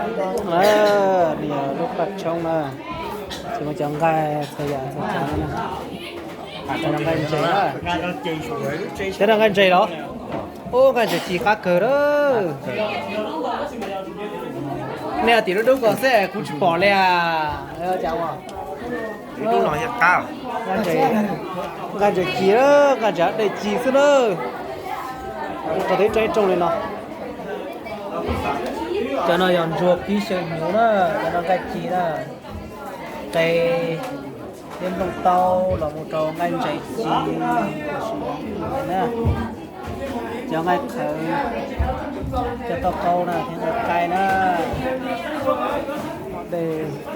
Nws yog lub paj tshoob na, tsis muaj cov nqaij txhua yam txhua tsav na. Cov no nqaij ntses na. Cov no nqaij ntses los? Ub, nqaij ntses ci qab kawg lawm. Nej tim lub dub ko xwb kuv tsis pom li as. Nqaij ntses ci, nqaij ntses dej ci xwb na. Rau tib rooj ib rooj li no. Cov no yog ntsuag pib xyaw hnyuv na, cov no nqaij ci na. Qe thiab nplooj taub los mus rau nqaij ntses ci na. Cov nqaij qhawv, cov taub qaub na thiab nqaij qaib na. Dej,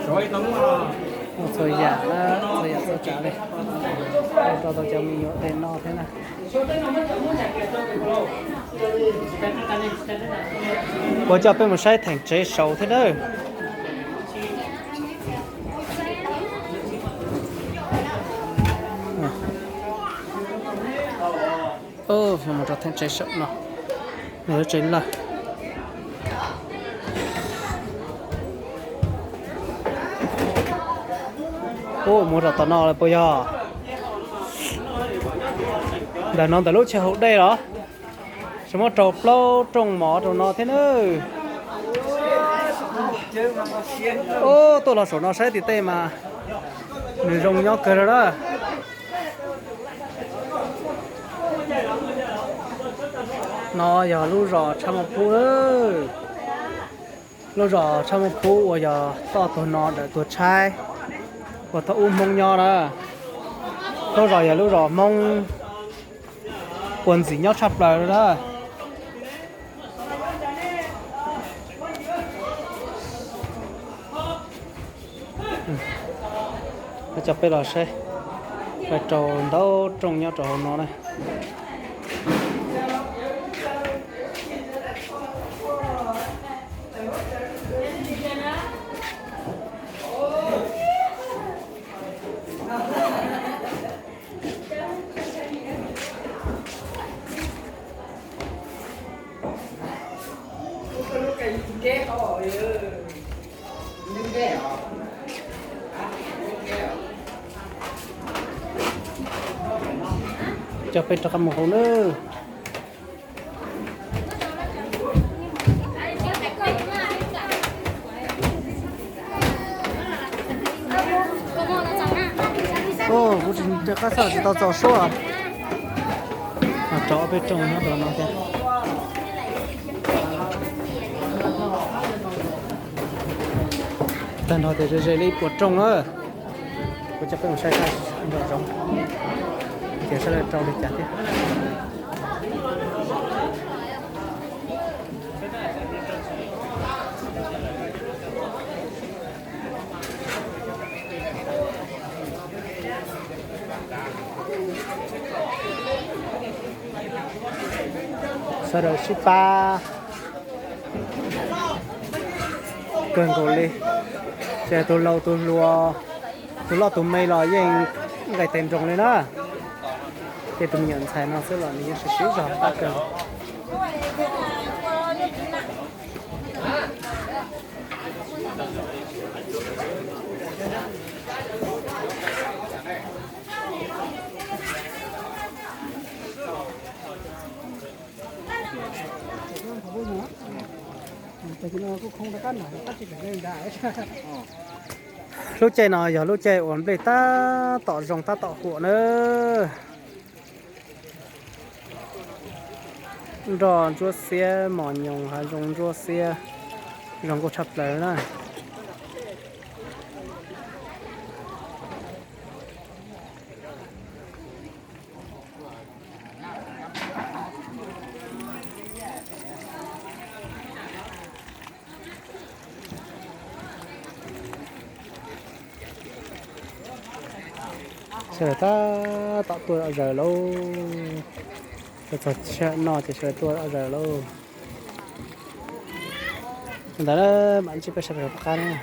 muaj txhua yam na, txhua yam txhua tsav li. Rau tau cov me nyuam tej noj thiab na. Kuv coj peb mus saib theem tsev saud thiab nawb. Mus rau theem tsev saum no, nws lub tsev lawg. Ub, mus rau tom no lawm puas yog? Ntawm no ntawm lub chaw haus dej los? Tseem muab rau plaub rooj mov rau no thiab nawb. Ub, tuaj los saum no saib tim tej mas nws zoo nyob kawg lawm na. No yog lub zos Tshaj Muaj Phub. Lub zos Tshaj Muaj Phub uas yog toj tuag no dawm tuag tshaib, uas thaum ub Hmoob nyob na. Lub zos yog lub zos Hmoob uas ntxim nyob tshaj plaws na. Coj peb los saib, rau ntau rooj nyob rau hauv no na. Coj peb rov qab mus hauv nawb. Kuv tsis nco qab xav tsis tau txaus suab. Rau peb rooj nyob rau no thiab. Tag nrho tias ze ze li ib puas rooj na. Kuv coj peb mus saib sab nraum zoov, tias sab lawv rau li cas thiab. Sawv daws sib pab kawg nkaus li, ces tus laus tus hluas, tus loj tus me los yeej nqaij tes nroos li na. Ces tus me nyuam ntxhais no xwb los nws yeej sib sib zog pab kawg. Lub caij no yog lub caij uas nplej tab tom zoo tab tom huam na. Nroj ntsuab xiab mos nyoos hav zoov ntsuab xiab zoo nkauj tshaj plaws na. Sawv daws tab tom tuaj zom zaws lauj. Tuaj txog sij hawm noj ces sawv daws tuaj zom zaws lauj. Ntawd mam ntsib peb sawv daws tom qab na.